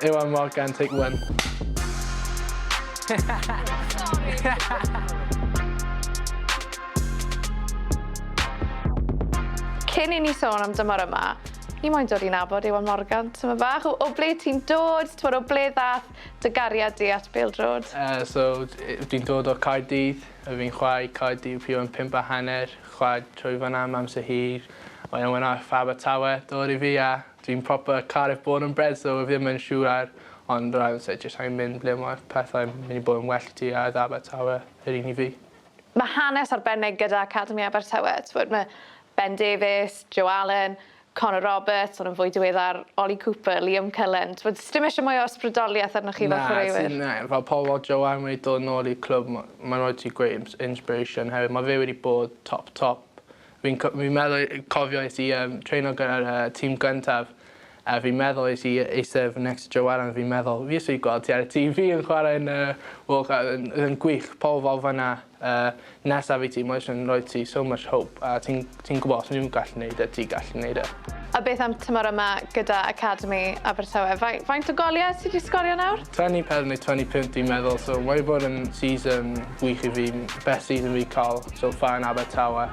Iwan Morgan, take one. Cyn i ni sôn am dymor yma, ni moyn dod i nabod Iwan Morgan tyma bach. O, o ble ti'n dod? T'mod, o ble ddath dy gariad di at bêl-drod? So, dwi'n dod o Caerdydd. Fi'n chwarae Caerdydd pryd o'n 5.5, chwarae trwy fan'na am amser hir. Wedyn wnaeth Abertawe dod i fi a dwi'n proper Cardiff born and bred so fi ddim yn siŵr ar ond rhaid i jyst angen mynd ble mae'r pethau'n mynd i bod yn well i ti a oedd Abertawe yr un i fi. Mae hanes arbennig gyda Academi Abertawe. T'mod, mae Ben Davies, Joe Allen, Connor Roberts, ond yn fwy diweddar Ollie Cooper, Liam Cullen. T'mod, sdim isie mwy o ysbrydoliaeth arnoch chi fel chwaraewyr. Na, fel pobl fel Joe Allen wedi dod nôl i'r clwb, mae'n rhoi ti great inspiration hefyd. Mae fe wedi bod top top. Fi'n fi meddwl, cofio es i treino gyda'r tîm gyntaf a fi'n meddwl es i eistedd next to Joe Allen, fi'n meddwl, fi eisiau gweld ti ar y TV yn chwarae yn World Cup, yn gwych, pobl fel fyna nesaf i ti, mae jyst yn rhoi ti so much hope a ti'n ti gwybod os nhw'n gallu neud e, ti'n gallu neud e. A beth am tymor yma gyda Academy Abertawe? Faint o goliau ti wedi sgorio nawr? 24 neu 25 dwi'n meddwl, so mae wedi bod yn season gwych i fi, best season fi cael so far yn Abertawe.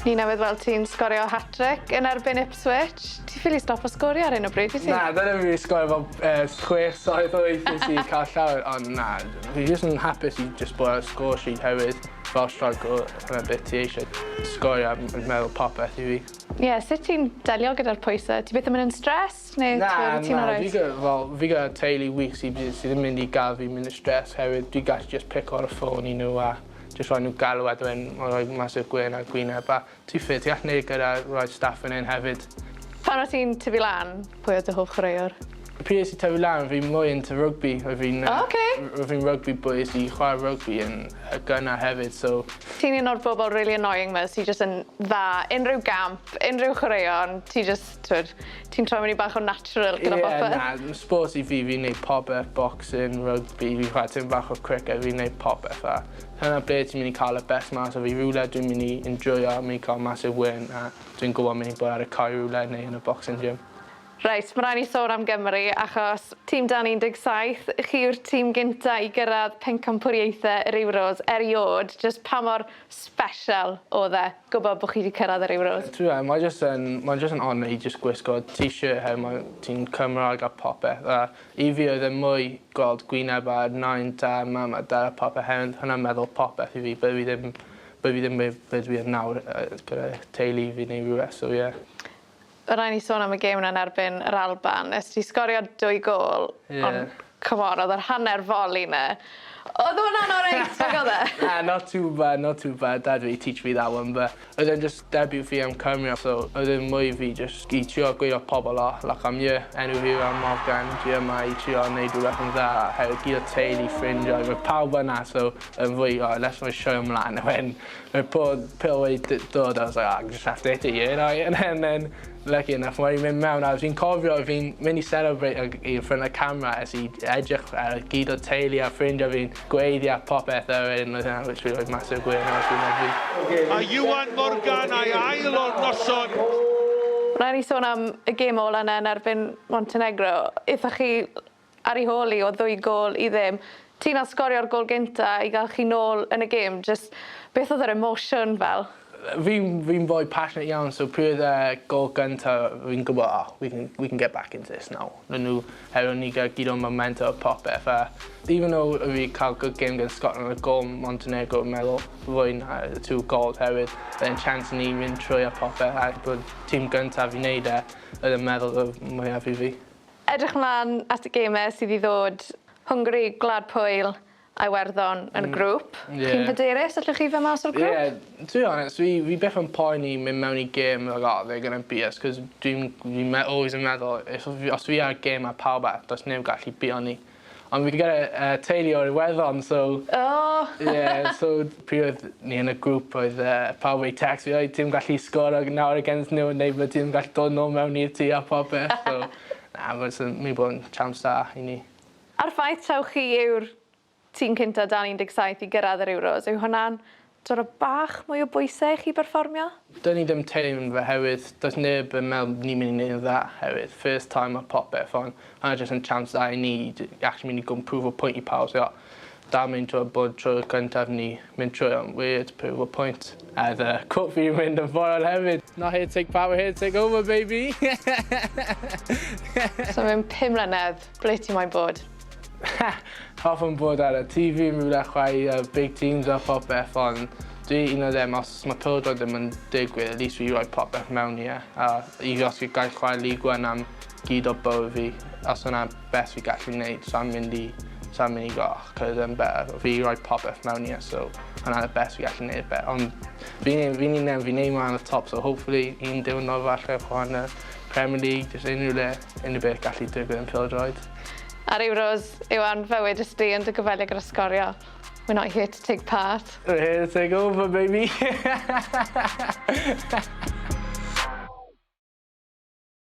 Ni newydd weld ti'n sgorio hat-trick yn erbyn Ipswich. Ti ffili stopo sgorio ar hyn o bryd, wyt ti? Na, dyna fi sgorio fel 6, 7, 8 nes i cael llawer, ond na, fi jyst yn hapus i jyst bod ar y score sheet hefyd. Fel striker, hwnna beth ti eisiau sgorio, yn meddwl popeth i fi. Ie, yeah, sut ti'n delio gyda'r pwysau? Ti byth yn mynd yn stress neu Na, ti'n na, alright? fi gyda, fel, fi gyda teulu wych sydd ddim mynd i gael fi mynd yn stress hefyd. Dwi'n gallu just pick o'r ffôn i nhw a just rhoi nhw galw a dweud, mae'n rhoi massive gwên ar gwyneb a ti ffit, ti'n gallu neud gyda rhoi staff yn un hefyd. Pan o ti'n tyfu lan, pwy oedd dy hoff chwaraewr? Pryd es i tyfu lan, fi'n mwy into rugby. Oedd fi'n O, ocê. Oedd fi'n rugby boy, es i chwarae rugby yn gynnar hefyd, so Ti'n un o'r bobl really annoying 'ma sy jyst yn dda, unrhyw gamp, unrhyw chwaraeon, ti jyst, t'wod, ti'n troi mewn i bach o natural gyda Ie, popeth. na, sports i fi, fi'n neud popeth, boxing, rugby, fi'n chwarae tipyn bach o cricket, fi'n neud popeth a hynna ble ti'n mynd i cael y best mas o fi, rhywle dwi'n mynd i enjoyo, mynd i cael massive win a dwi'n gwybod mynd i bod ar y cae rhywle neu yn y boxing gym. Reit, mae rhaid ni sôn am Gymru achos tîm dan 17, chi yw'r tîm gynta i gyrraedd pencampwriaethau yr Euros eriod. Just pa mor special oedd e gwybod bod chi wedi cyrraedd yr Euros? Ti'n gwbod, mae jyst yn honour i just gwisgo t-shirt hefyd, mae ti'n Cymraeg a popeth. A i fi oedd e mwy gweld gwyneb a nain, dad, mam a dad a popeth hefyd, hwnna'n meddwl popeth i fi, bydd fi ddim be dwi yn nawr gyda teulu fi neu rhywbeth, so ie. Yeah. Mae rhaid ni sôn am y gêm yna yn erbyn yr Alban. Nes ti sgorio dwy gôl, ond come on, oedd yr hanner volley 'na. Oedd hwnna'n oreit, nag oedd e? Nah, not too bad, not too bad. Dad really teach me that one, but oedd e'n just debut fi am Cymru, so oedd e'n mwy fi just i trio gweud o pobl, "Oh, like I'm here, enw fi yw Morgan, dwi yma i trio neud rhywbeth yn dda," a hefyd gyd o teulu, ffrindiau, mae pawb yna, so yn fwy, "Oh, let's rhoi sioe ymlaen." A when mae pob pil wedi dod, I was like, "Oh, I just have to hit it here," and then lucky enough, mae'n mynd mewn, a fi'n cofio fi'n mynd i celebrate in front of camera es i edrych ar gyd o teulu a ffrindiau fi'n gweiddi a popeth a wedyn oedd hynna literally like massive gwên ar gwyneb fi. A Iwan Morgan a'i ail o'r noson. Rhaid ni sôn am y gêm ola yna yn erbyn Montenegro. Aethoch chi ar ei hôl i o 2 gôl i ddim. Ti'n a sgorio'r gôl gynta i gael chi nôl yn y gêm. Just, beth oedd yr emotion fel? Fi'n boi passionate iawn, so pryd oedd e gôl gynta, fi'n gwybod, "Oh, we can get back into this now." Nhw, nhw, hefyd ni gael gyd o'n momentum o popeth. A even though fi cael good game gan Scotland, y gôl Montenegro, meddwl fwy na y two goals hefyd, then chance ni mynd trwy a popeth, a bod tîm gyntaf i wneud e, oedd yn meddwl y mwyaf i fi. Edrych mlaen at y gemau sydd i ddod. Hwngari, Gwlad Pwyl a Iwerddon yn y grŵp. Chi'n hyderus, allwch chi fe mas o'r grŵp? Yeah, to be honest, fi byth yn poeni mynd mewn i game like, "Oh, they're gonna beat us," cos dwi'n fi always yn meddwl, if, os fi ar game a pawb at, does neb gallu beat ni. Ond fi gyda teulu o'r Iwerddon, so yeah, so pryd oedd ni yn y grŵp oedd pawb wedi text fi, "Oi, ti'n gallu sgoro nawr against nhw, neu bod ti'n gallu dod nôl mewn i'r tŷ a popeth," so na, mae'n mynd i bod yn chance da i ni. A'r ffaith taw chi yw'r tîm cynta dan 17 i gyrraedd yr Euros, yw hwnna'n dod o bach mwy o bwysau i chi berfformio? Dyn ni ddim teimlo fe hefyd, does neb yn meddwl ni'n mynd i wneud yn dda hefyd. First time a popeth, ond hwnna jyst yn chance dda i ni actually mynd i go and prove a point i pawb. So, da mynd trwy bod trwy'r cyntaf ni mynd trwy, ond we're here to prove a point. A the quote fi mynd yn viral hefyd. "Not here to take part, we're here to take over, baby." So mewn 5 mlynedd, ble ti moyn bod? Hoffwn bod ar y TV, rhywle chwarae big teams a popeth, ond dwi un o them, os mae pêl-droed ddim yn digwydd, at least fi roi popeth mewn i e. A i os fi gael chwarae League One am gyd o bywyd fi, os hwnna best fi gallu gwneud, sa'n mynd i go, cos yn better, fi roi popeth mewn i e, so hwnna'n y best fi gallu gwneud. Be. Ond fi'n neud on the top, so hopefully un diwrnod falle chwarae yn y Premier League, just unrhyw le, unrhyw beth gallu digwydd yn pêl-droed. A'r Euros, Iwan, fel wedys di yn dy gyfweliad gyda Sgorio, "We're not here to take part." We're here to take over, baby.